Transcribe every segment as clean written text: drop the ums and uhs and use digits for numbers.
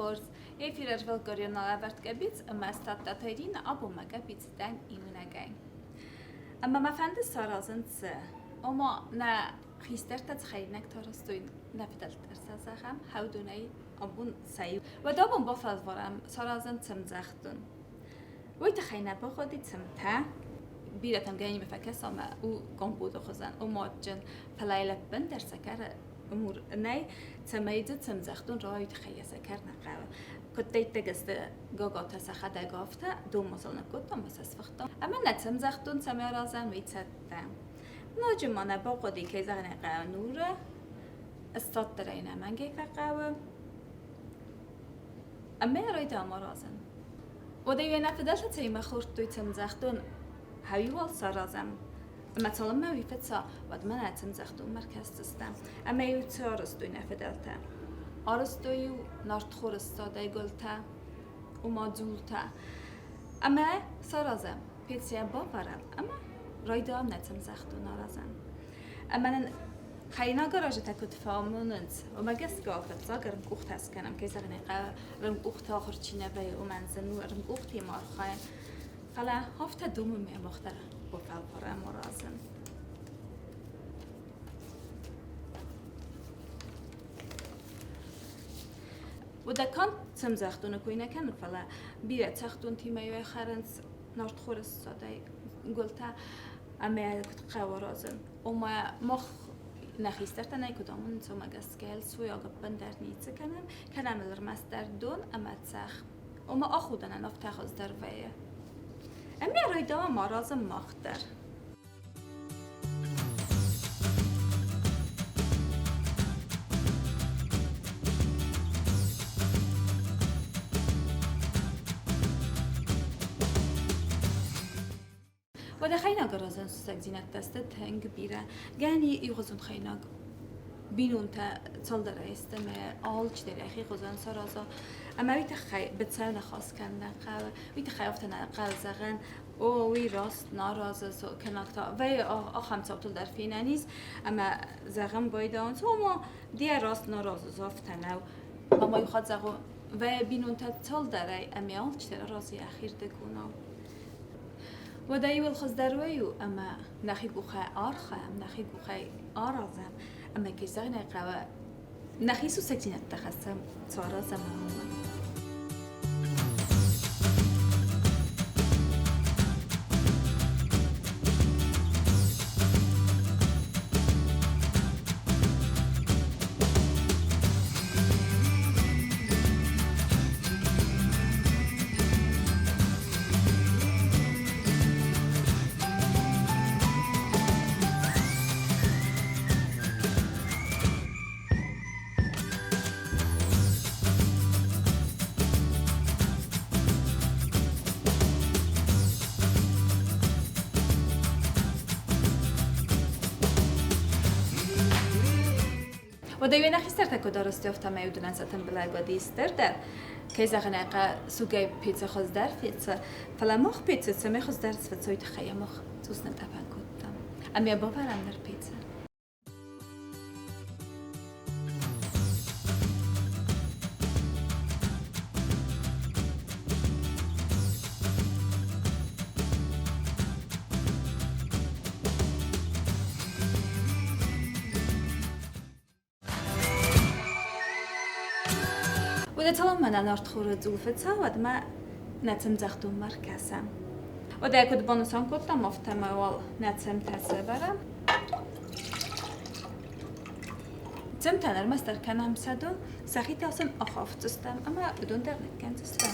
Хорз. Эфир ӕрвылкъуырион алӕвӕрд къӕбиц ӕмӕ Ӕстадтаты Иринӕ абон мӕ къӕбицы дӕн иунӕгӕй. Ӕмӕ мӕ фӕнды саразын цы? Ома, нӕ хистӕртӕ цы хӕринӕгтӕ арӕзтой, нӕ фыдӕлтӕ сӕ зӕгъӕм, хӕудонӕй абон сӕ иу. Уӕд абон бафӕлварӕм саразын цымдзӕхдон. Уый тыххӕй нӕ бахъуыди цымтӕ. Бирӕтӕм гӕнимӕ фӕкӕса ӕмӕ у компоты хуызӕн, ома адджын, фӕлӕ йыл ӕппындӕр сӕкӕры мур нӕй, цӕмӕй дзы цымдзӕхдон рауайы, тыххӕй йӕ сӕкӕр нӕ хъӕуы. Куыддӕйттӕг сты гагатӕ сӕхӕдӕг афтӕ, донмазал ныккодтам ӕмӕ сӕ сфыхтам. Ӕмӕ нӕ цымдзӕхдон цӕмӕй аразӕм, уый цӕттӕ. Ноджы ма нӕ бахъуыди, кӕй зӕгъын ӕй хъӕуы, нуры, ссаддӕр ӕй нӕмӕнгӕй фӕхъӕуы. Ӕмӕ райдам аразын. Уӕдӕ йӕ нӕ фыдӕлтӕ цӕимӕ хордтой цымдзӕхдон, хӕуиуал саразӕм. Ӕмӕ цалынмӕ уый фӕца, уӕдмӕ нӕ цымдзӕхдонмӕ ркӕсдзыстӕм. Ӕмӕ-иу цы арӕзтой нӕ фыдӕлтӕ? Арӕзтой-иу нартхоры ссадӕй гуылтӕ, ома дзултӕ. Ӕмӕ саразӕм, пецийӕ бавӕрӕм ӕмӕ райдайӕм нӕ цымдзӕхдон аразын. Ӕмӕ нын хӕринаг аразджытӕ куыд фӕамонынц, уымӕ гӕсгӕ фыццаг ӕрмкъухтӕ скӕнӕм. Кӕй зӕгъын ӕй хъӕуы, ӕрмкъухты ахуыр чи нӕ вӕййы, уымӕн зын у ӕрмкъухтимӕ архайын. Фӕлӕ афтӕ домы ме мах дӕр бафӕлварӕм аразын. Уӕдӕ канд цӕмдзӕхдоны кой нӕ кӕны, фӕлӕ бирӕ цӕхдонтимӕ хӕрынц нартхоры ссадӕй гуылтӕ ӕмӕ куыд хъӕуы аразын. Ома мах нӕ хистӕртӕ нӕ куыд амонынц, уымӕ гӕсгӕ суйаг ӕппындӕр ницы кӕнӕм, кӕнӕм ыл ӕрмӕстдӕр дон ӕмӕ цӕхх. Ома аходӕнӕн афтӕ хуыздӕр вӕййы. Ӕмӕ райдауӕм аразын мах дӕр. Уӕдӕ хӕйнаг аразӕн сусӕгдзинӕдтӕ сты тынг бирӕ. Гӕни иугъуызон хӕйнаг бинонтӕ цалдӕрӕй сты ӕмӕ алчидӕр йӕхи хуызӕн сараза. Ӕмӕ уый тыххӕй быцӕу ныхас кӕнын хъӕуы, уый тыххӕй афтӕ нӕ хъӕуы зӕгъӕн, о, уый раст нӕ аразы, кӕнӕг та вӕййы ахӕм цаутыл дӕр фенӕн ис, ӕмӕ зӕгъын байдайынц, ома дӕ раст нӕ аразыс, афтӕ нӕу. Ӕмӕ иу хатт зӕгъон, вӕййы бинонтӕ цалдӕрӕй ӕмӕ алчидӕр аразы йӕхирдыгонау. Уӕдӕ иуыл хуыздӕр уый у, ӕмӕ нӕхи къухӕй архайӕм, нӕхи къухӕй аразӕм ӕмӕ кӕй зӕгъын ӕй хъӕуы, нӕхи сусӕгдзинӕдтӕ хӕссӕм, цы аразӕм, уымӕн. Уӕдӕ уе нӕхистӕртӕ куд арӕзтой, афтӕмӕй уыдонӕн сӕ тымбылӕг уӕд истӕрдӕр, кӕй зӕгъын ӕй хъӕуы, сугӕй пецы хуыздӕр фецы, фӕлӕ мах пецы цӕмӕй хуыздӕр сфыца, уый тыххӕй йӕ мах цъус нытъӕпӕн кодтам. Ӕмӕ йӕ бавӕрӕм ныр пецы. Уӕдӕ цалынмӕ нӕ нартхоры дзул фыца, уӕдмӕ нӕ цымдзӕхдонмӕ ркӕсӕм. Уӕдӕ куыд банысан кодтам, афтӕмӕй уал нӕ цымтӕ сӕвӕрӕм. Цымтӕн ӕрмӕстдӕр кӕнӕм сӕ дон, сӕхи та сын ахафдзыстӕм ӕмӕ уыдон дӕр ныккӕндзыстӕм.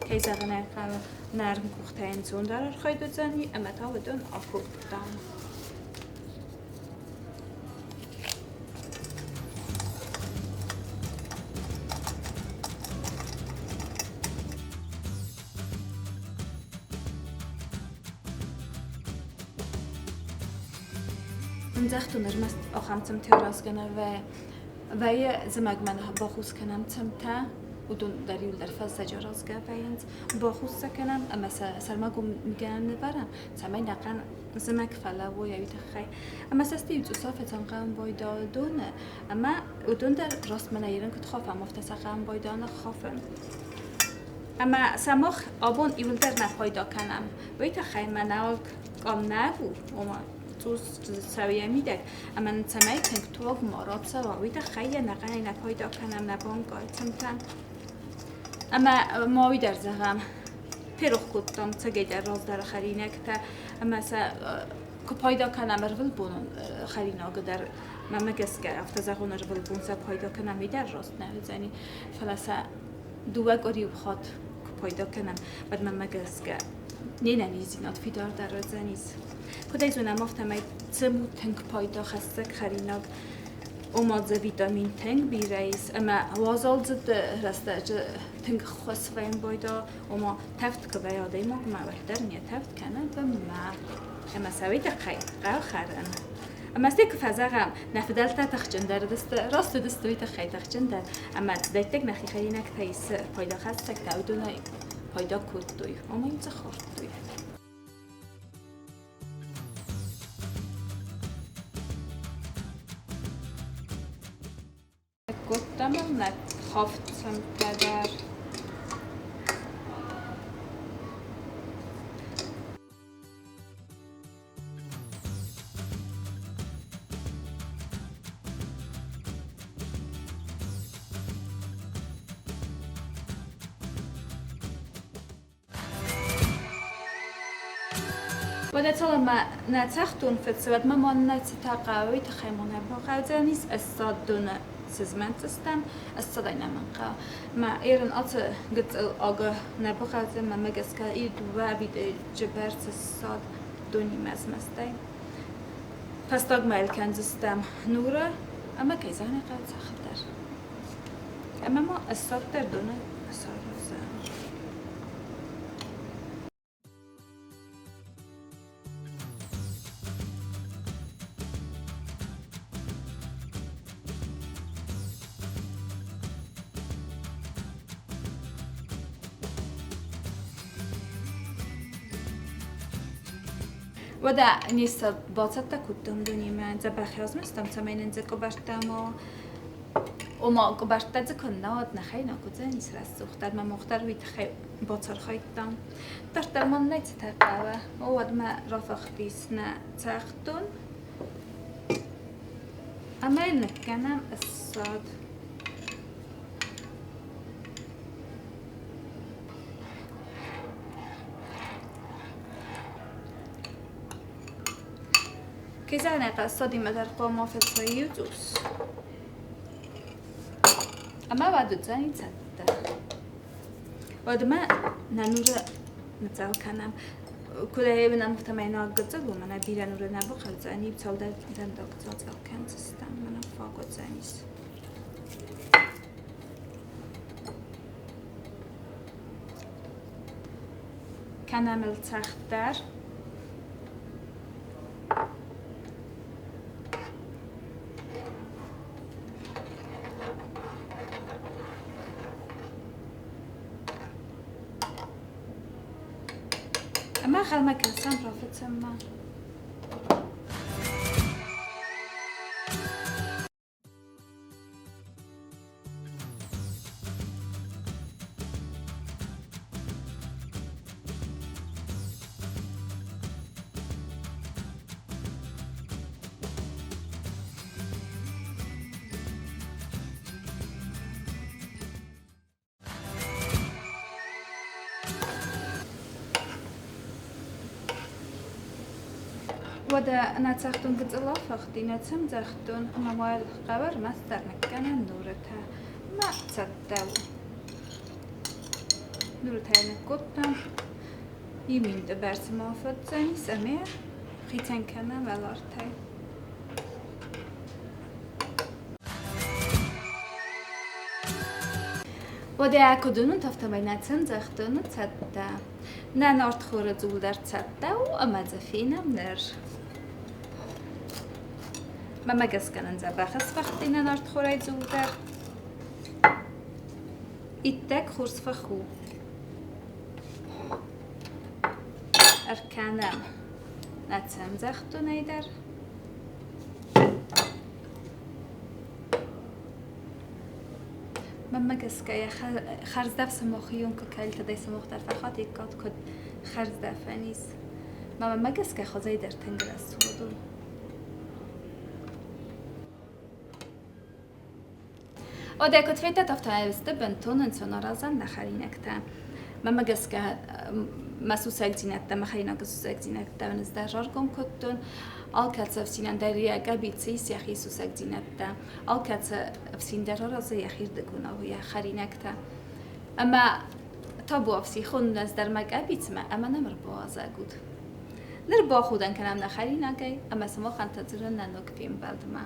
Кӕй зӕгъын ӕй хъӕуы, нӕ ӕрмкъухтӕ ӕнцондӕр архайд уыдзӕни ӕмӕ та уыдон акодтам. Ӕмдзӕхдон ӕрмӕст ахӕм цымтӕ аразгӕ нӕ вӕййы. Вӕййы зымӕгмӕ бахус кӕнӕм цымтӕ. Уыдон дӕр иуылдӕр фӕззӕджы аразгӕ вӕййынц. Бахус сӕ кӕнӕм ӕмӕ сӕ сӕрмагонд мигӕнӕн нывӕрӕм, цӕмӕй нӕхъӕн зымӕг фӕлӕууой, уый тыххӕй. Ӕмӕ сӕ стӕй цъус афӕдзӕн хъӕмбойдауы доны, ӕмӕ уыдон дӕр раст мӕнӕ ерын куыд хафӕм, афтӕ сӕ хъӕмбойдауы ныххафӕм. Ӕмӕ сӕ мах абон иуылдӕр нӕ пайда кӕнӕм. Уый тыххӕй мӕнӕуаг къаннӕг у, ома цъус цӕуы йӕ мидӕг, ӕмӕ нын цӕмӕй тынг туаг ма рацӕуа, уый тыххӕй йӕ нӕхъӕнӕй нӕ пайда кӕнӕм нӕ банкъайы цымтӕн. Ӕмӕ ма уый дӕр зӕгъӕм, ферох кодтам цӕгӕйдӕр раздӕры хӕринӕгтӕ ӕмӕ сӕ куы пайда кӕнӕм ӕрвылбонон хӕринагы дӕр, мӕнмӕ гӕсгӕ, афтӕ зӕгъон, ӕрвылбон сӕ пайда кӕнӕм, уый дӕр раст нӕ уыдзӕни, фӕлӕ сӕ дыууӕ къуыри иу хатт куы пайда кӕнӕм, уӕд мӕнмӕ гӕсгӕ не нӕниздзинад фидардӕр уыдзӕнис. Куыд ӕй зонӕм, афтӕмӕй цым у тынг пайдахӕссӕг хӕринаг. Ома дзы витамин тынг бирӕ ис ӕмӕ уазалдзыды рӕстӕджы тынг ххуыс вӕййын байдайы, ома тӕвд куы вӕййы адӕймагмӕ, уӕддӕр не тӕвд кӕны бынмӕ. Ӕмӕ сӕ уый тыххӕй хъӕуы хӕрын. Ӕмӕ стӕй куы фӕзӕгъӕм, нӕ фыдӕлтӕ тыхджындӕр уыдысты, раст уыдысты уый тыххӕй тыхджындӕр, ӕмӕ цыдӕриддӕр нӕхи хӕринӕгтӕ ис пайдахӕссӕгтӕ, уыдонӕй пайда кодтой, ома йын дзы хордтой. Кодтам ыл нӕ хафт цымтӕ дӕр. Уӕдӕ цалынмӕ нӕ цӕхдон фыцы, уӕдмӕ ма нӕ цытӕ хъӕуы, уый тыххӕй ма нӕ бахъӕудзӕнис ӕссаддоны сызмӕнтдзыстӕм, ӕссадӕй нӕ мын хъӕуы. Мӕ ерын ацы гыццыл агы нӕ бахъӕудзӕн, мӕнмӕ гӕсгӕ иу дыууӕ ӕви бӕрц ссад донимӕ змӕстӕй. Фӕстагмӕ йыл кӕндзыстӕм нуры ӕмӕ кӕй зӕгъын ӕй хъӕуы цӕхх дӕр. Ӕмӕ ма ссад дӕр доны сараздзӕн. Уӕдӕ не бацӕттӕ кодтам дунемӕ дзӕбӕх размӕстам, цӕмӕй нын дзы къуыбӕрттӕ ма Ома къуыбӕрттӕ дзы куыннӕ уӕд нӕхӕй нӕ куыдзӕнис рӕсугъддӕр мӕ мох дӕр уый тыххӕй бацархайдтам. Дарддӕр ма нӕ цытӕ хъӕуы, уӕдмӕ рафыхтис нӕ цӕхдон ӕмӕ йын ныккӕнӕм ссад. Кӕй зӕгъын ӕй хъӕуы, ссадимӕ дӕр хъуамӕ фӕцӕй иу цъус. Ӕмӕ уӕд уыдзӕни цӕттӕ. Уӕдмӕ нӕ нуры ныццӕл кӕнӕм. Куыд ӕй уынӕм, афтӕмӕй нӕ гыццыл у, мӕнӕ бирӕ нуры нӕ бахъӕудзӕни, цалдӕр дӕндаг цацӕл кӕндзыстӕм, мӕнӕ фаг уыдзӕнис. Кӕнӕм ыл цӕхх дӕр. Ӕмӕ ӕнхъӕлмӕ кӕсӕм рафыцӕнмӕ. Уӕдӕ нӕ цӕхдон гыццыл афыхти, нӕ цымдзӕхдон ӕмӕ ма йыл хъӕбӕр мастдӕр ныккӕнӕм нурытӕ. Мӕ цӕттӕ у. Нурытӕ ныккодтам. Иу минуты бӕрц ма фӕддзӕнис ӕмӕ хицӕн кӕнӕм уӕлартӕй. Уӕдӕ куыд уынут, афтӕмӕй нӕ цӕндзӕхдоны цӕттӕ. Нӕ нартхоры дзул дӕр цӕттӕ у ӕмӕ дзы фенӕм ныр. Мӕмӕ гӕсгӕ нын дзӕбӕх ысфӕхти нӕ нартхорӕй дзул дӕр. Иттӕг хорз фых у. Ӕркӕнӕм нӕ цӕмдзӕхдонӕй дӕр. Мӕнмӕ гӕсгӕ, хӕрздӕф сымахион куы кӕлтӕдӕй сымах дӕр фӕхатиккат, куыд хӕрздӕфӕн ис. Мӕнмӕ гӕсгӕ хуызӕй дӕр тынг рӕсугъд у. Уӕдӕ куыд федтат, афтӕ сты бынтон ӕнцонаразӕн нӕ хӕринӕгтӕ. Мӕнмӕ гӕсгӕ мӕ сусӕгдзинӕдтӕ, мӕ хӕринагы сусӕгдзинӕдтӕ ӕз дӕр раргом кодтон. Алкӕцы ӕфсинӕн дӕр йӕ къӕбицы ис йӕхи сусӕгдзинӕдтӕ. Алкӕцы ӕфсин дӕр аразы йӕхирдыгонау йӕ хӕринӕгтӕ. Ӕмӕ табуафси хонын ӕз дӕр мӕ къӕбицмӕ ӕмӕ нӕм ӕрбауазӕг ут. Ныр бахудӕн кӕнӕм нӕ хӕринагӕй ӕмӕ сымахӕн та дзурӕн нӕ ног фембӕлдмӕ.